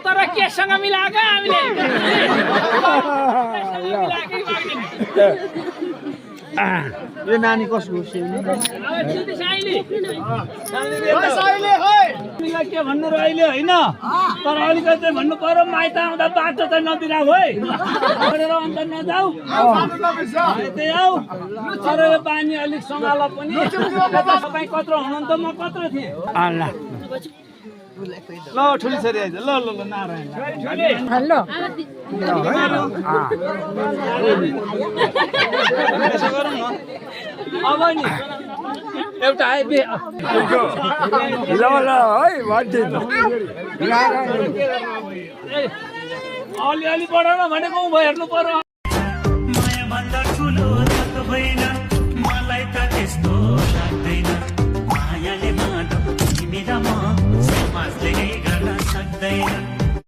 तर केसँग मिलाएको हामीले यो नानी कसको के भन्नु र अहिले होइन तर अलिकति भन्नु पर्यो माइत आउँदा बाटो चाहिँ नबिराउ है अन्त नजाऊ त्यही आऊ तर यो पानी अलिक सँगाल पनि तपाईँ कत्रो हुनुहुन्छ म कत्रो थिएँ ल ठुली छोरी आइज ल ल ल नारायण हेलो यसो गरौँ न अब नि एउटा है ल ल है भन्दिनु अलिअलि बढाउन भनेको उ हेर्नु पर्यो माया भन्दा ठुलो त होइन मलाई त त्यस्तो लाग्दैन मायाले बाँधो तिमी र म समाजले गर्न सक्दैन